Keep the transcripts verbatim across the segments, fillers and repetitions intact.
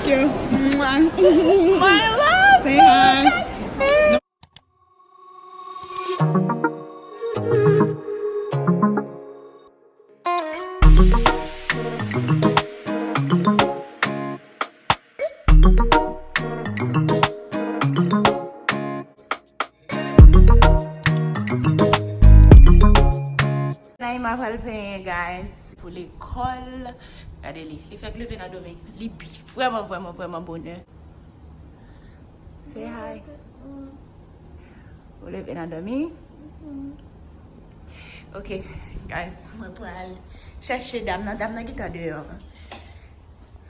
Thank you. Mwah. My love. Say hi. Naïma pral penyen, guys, pou lekòl. Gade li. Li fèk leve nan dòmi. Li bi-, vrèman, vrèman, vrèman bonè. Say hi. Ou leve nan dòmi? Ok, guys, mwen pral chèche dam nan. Dam nan gentan deyò.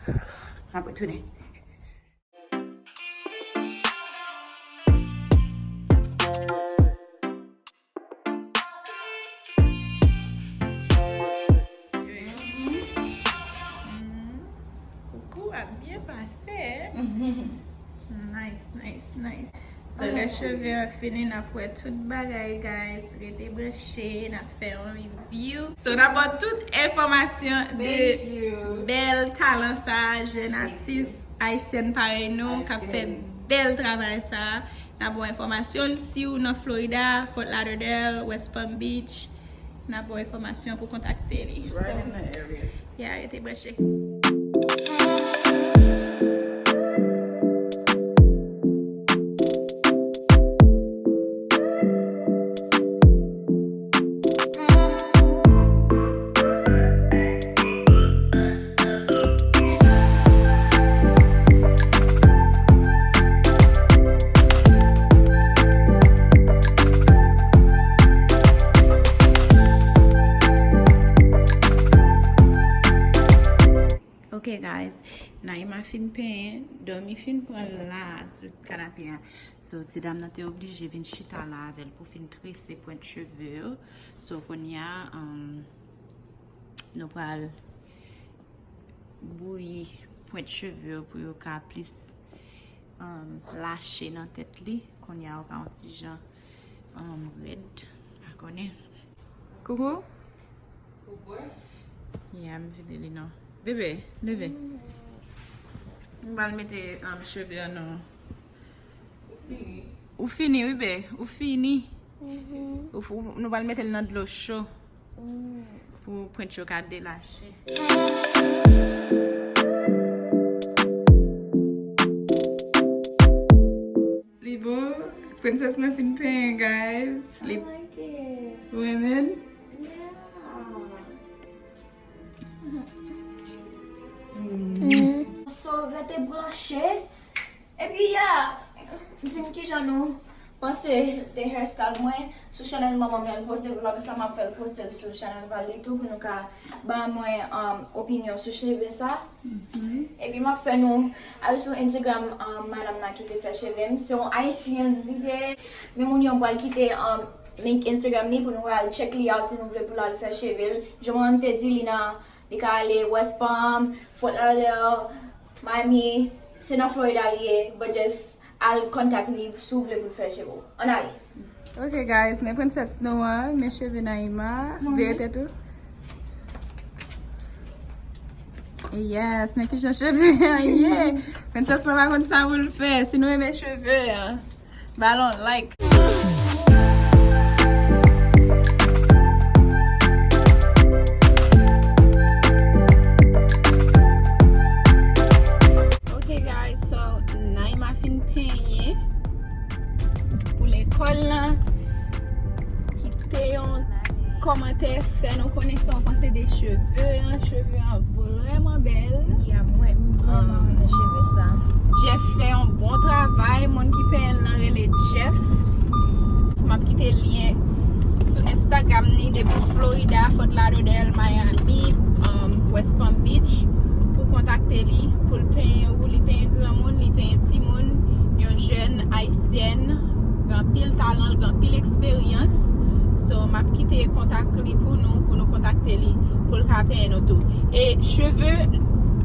M ap retounen. Koukou ap byen pase. Nice, nice, nice. So, lè cheve an fini, n ap wè tout bagay, guys. Rete branche, n ap fè yon review. So, n ap ba w tout enfòmasyon de bèl talan sa, jèn atis ayisyèn parèy nou, k ap fè bèl travay sa. N ap ba w enfòmasyon l si w nan Florida, Fort Lauderdale, West Palm Beach. N ap ba w enfòmasyon pou kontakte li. So, yeah, rete branche. Ok, guys, Naïma fin penyen, dòmi fin pran l la sou kanape a. So, ti dam nan te oblije vin chita la avè l pou fin trese pwent cheve yo. So, kounye a, um, nou pral bouyi pwent cheve yo pou yo ka plis, um, lache nan tèt li. Kounye a, yo ka yon ti jan, um, rèd. Pa konnen. Koukou. Yeah, m vide li non. Bebe, leve. M pral mete, um, cheve an non. Ou fini, wi, be. Ou fini. Ou f-, ou, nou pral mete l nan dlo cho pou pwent yo ka delache. Li bon, prensès lan fin penyen, guys. Li, I like it. Ou renmen l? Yeah. Mm. So, rete branche. Epi, ya, di m kijan nou panse de hairstyle mwen sou chanèl manman m, l poste vlog sa, m ap fè l poste l sou chanèl pa li tou pou nou ka ba mwen, um, opinyon sou cheve sa. Epi m ap fè nou al sou Instagram, um, madanm nan ki te fè cheve m. Se yon Ayisyen li te ye. Men moun yo m pral kite, um, link Instagram li pou nou al check li out si nou vle pou l al fè cheve l. Jan mwen menm te di li nan Li ka ale West Palm, Fort Lauderdale, Miami, se nan Florida li ye, but just al kontak li si w vle pou l fè cheve w. Ann ale. Ok, guys, men prensès nou an, men cheve Naïma, vire tèt ou. Yes, men kijan cheve an ye. Prensès lan pa konn sa pou l fè. Si nou renmen cheve an, ba l yon like. Ok, guys, so Naïma fin penyen pou lekòl lan. Kite yon kòmantè, fè nou konnen sa w panse de cheve an. Cheve an vrèman bèl. Ya, mwen, m vrèman renmen cheve sa. Jeff fè yon bon travay. Moun ki penyen l nan rele Jeff. M ap kite lyen sou Instagram ni depi Florida, Fort Lauderdale, Miami, um, West Palm Beach pou kontakte li, pou l penyen ou, li penyen granmoun, li penyen timoun, yon jèn ayisyèn, gen anpil talan, l gen anpil eksperyans. So, m ap kite kontak li pou nou, pou nou kontakte li, pou l ka penyen nou tou. E cheve,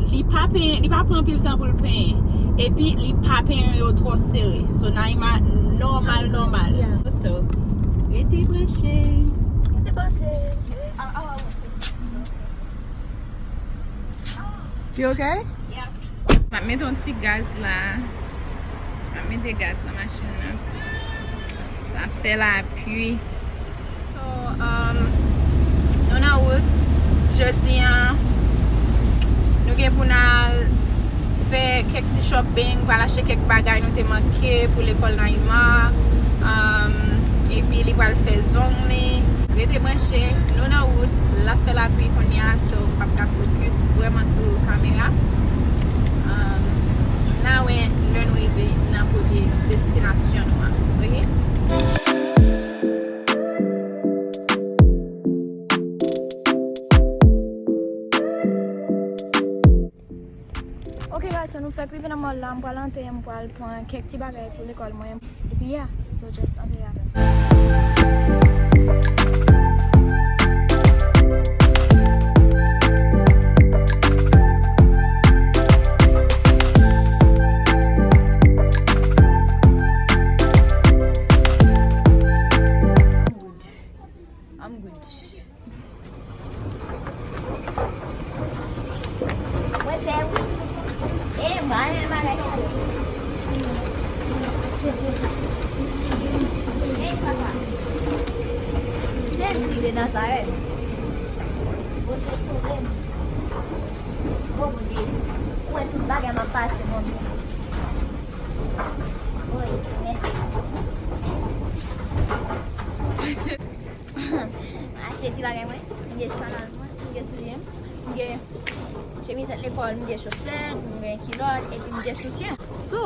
li pa penyen, li pa pran anpil tan pou l penyen. Epi, li pa penyen yo twò sere. So, Naïma nòmal, nòmal. Yeah. So, rete branche. Rete branche. Ah, ah, ah, c'est bon. You okay? Yeah. M ap mete yon ti gaz la. M ap mete gaz nan machin nan. L ap fè lapli. So, um, nou nan wout. Jodi a, nou gen pou n al fè kèk ti shopping, pou al achte kèk bagay nou te manke pou lekòl Naïma. Um, epi li pral fè zong li. Rete branche, nou nan wout, l ap fè lapli kounye a, so m p ap ka fokis vrèman sou kamera. Um, n a wè lè nou rive nan premye destinasyon nou an, oke? Ok guys, so nou fèk rive nan mall la, m pral antre, m pral pran kèk ti bagay pou lekòl mwen. Epi yeah, so just antre avè m. I'm good. I'm good. Mwen pè wi. E, mwen renmen bagay sa yo. Ey, papa. Jezi de Nazarèt. Bondye sove m. O Bondye. Ou wè tout bagay m ap pase, Bondye. Wi, mèsi. Mèsi. Mwen achte ti bagay mwen. M gen sandal mwen, m gen soulye m, m gen chemizèt lekòl, m gen chosèt, m gen kilòt, epi m gen soutyen. So,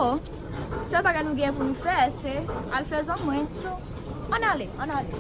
sèl bagay nou gen pou nou fè, se al fè zong mwen. So, ann ale, ann ale.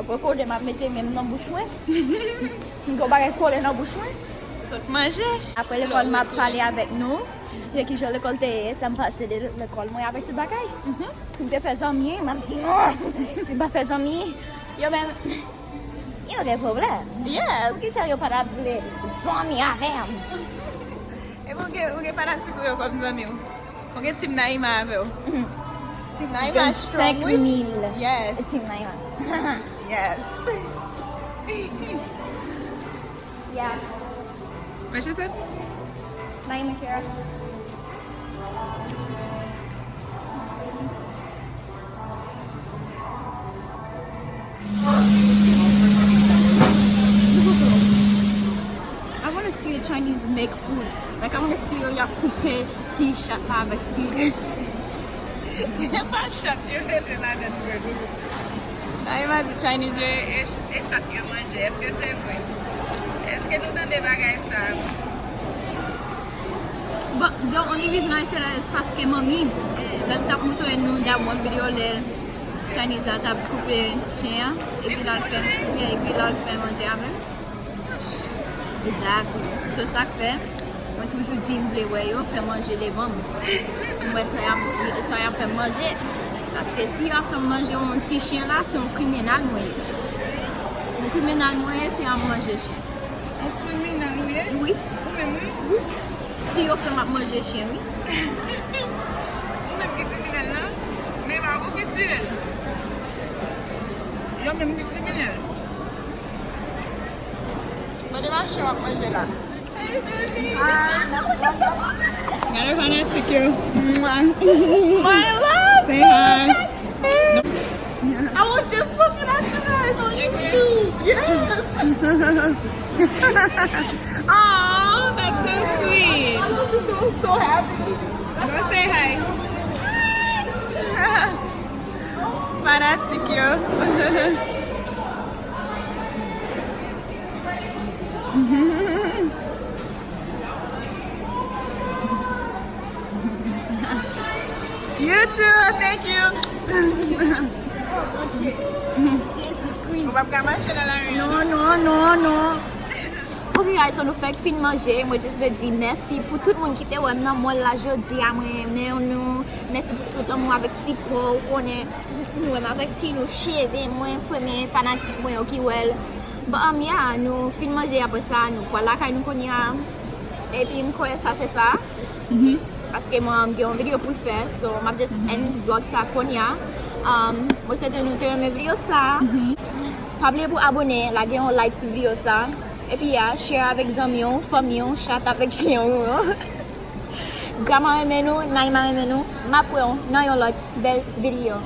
Apre kole m ap mete men m nan bouch mwen. M gen yon bagay kole nan bouch mwen. Sot manje. Apre lekòl m ap pale avèk nou de kijan lekòl te ye, sa m pase de lekòl mwen avèk tout bagay. Si m te fè zanmi, m ap di non. Si m pa fè zanmi, yo menm, yo gen pwoblèm. Yes. Poukisa yo pa t ap vle zanmi avè m? Epi ou gen, ou gen fanatik ou yo kòm zanmi w. Ou gen Team Naïma avè w. Team Naïma strong, wi. Vennsenk mil. Yes. Team Naïma. Yes. Yeah. What she said? Naïma Kira. I wanna see a Chinese make food. Like, I wanna see yo y ap koupe ti chat la avèk ti. E pa chat yo rele ladan l vre. Naïma di Chinese yo e, e chat yo manje. Èske se vre? Èske nou tande bagay sa? But the only reason I say that is paske manmi, lè l t ap montre nou that one video lè Chinese la t ap koupe chen an, epi l al fè, yeah, epi l al fè manje avè l. Exactly. So, sa k fè, mwen toujou di m vle wè yo fè manje devan m. M wè sa y ap, sa y ap fè m manje. Paske si y ap fè m manje yon ti chen la, se yon kriminal mwen ye. Yon kriminal mwen ye, si y ap manje chen. Yon kriminal ou ye? Wi. Ou menm, wi. Wi. Si yo fè m ap manje chen, wi. Ou menm ki kriminèl la, men pa ou ki tiye l. Yo menm ki kriminèl. Mande m a chen w ap manje la. Gade fanatik yo. Mwah. My love. Say hi. I was just looking at you guys on YouTube. Yes. Aw, that's so sweet. I was just so, so happy. Go say hi. Fanatik yo. You too, thank you. Jezikri. W ap ka mache nan lari an. Non, non, non, non. Ok guys, so nou fèk fin manje. Mwen just vle di mèsi pou tout moun ki te wè m nan mall la jodi a. Mwen renmen nou. Mèsi pou tout lanmou avèk sipò. Ou konnen, nou wè m avèk ti nou cheve mwen, premye fanatik mwen yo ki wè l. Bon, um, yeah, nou fin manje, apre sa nou pral lakay nou kounye a. Epi m kwè sa se sa. Paske mwen gen yon videyo pou l fè, so m ap just end vlog sa kounye a. Um, mwen swete nou te renmen videyo sa. Pa bliye pou abone, lage yon like sou videyo sa. Epi ya, share avèk zanmi w, fanmi w, chat avèk chen w. Grama renmen nou, Naima renmen nou. M ap wè w nan yon lòt bèl videyo.